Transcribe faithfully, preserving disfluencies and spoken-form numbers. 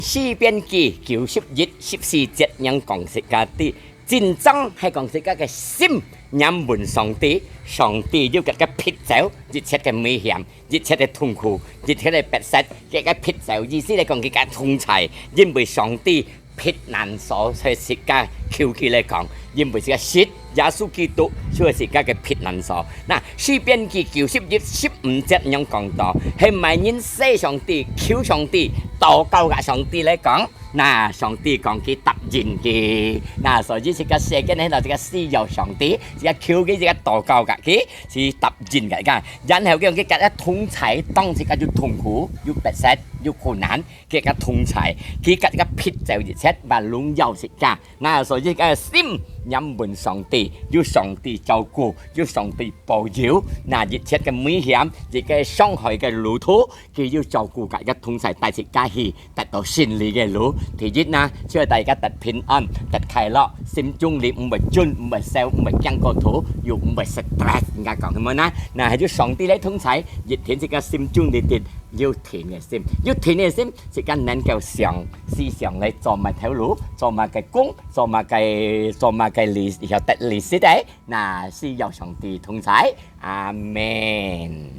詩篇記九十一十四節仰講自家知，真正係講自家个心仰問上帝，上帝有佢个撇走一切个危險，一切个痛苦，一切个逼塞，佢个撇走，意思來講佢个同在，因為上帝避難所，所以自家求佢來講，因為自家信耶穌基督就係自家个避難所。那詩篇記九十一十五節仰講到，係麼人喊上帝、求上帝、禱告个上帝來講，那上帝講佢答應佢。那所以自家世間係到自家需要上帝，自家求佢，自家禱告个佢，係答應个个。然後佢講佢个同在，當自家有痛苦、有逼塞、有困難，佢个同在，佢个个撇走一切，還榮耀自家。那所以个心仰問上帝，有上帝照顧，有上帝保佑，那一切个危險，一个傷害个路途，佢有照顧个个同在，帶自家去得到勝利个路。第一呢，就係大家得平安、得快樂，心中裡毋會顫、毋會愁、毋會驚過頭，又毋會stress。人家講係無呢？那係有上帝个同在，一定自家心中裡底有定个心，有定个心，自家能夠想思想來做麼頭路，做麼个工，做麼个做麼个利，以後得利息个。那需要上帝同在。阿門。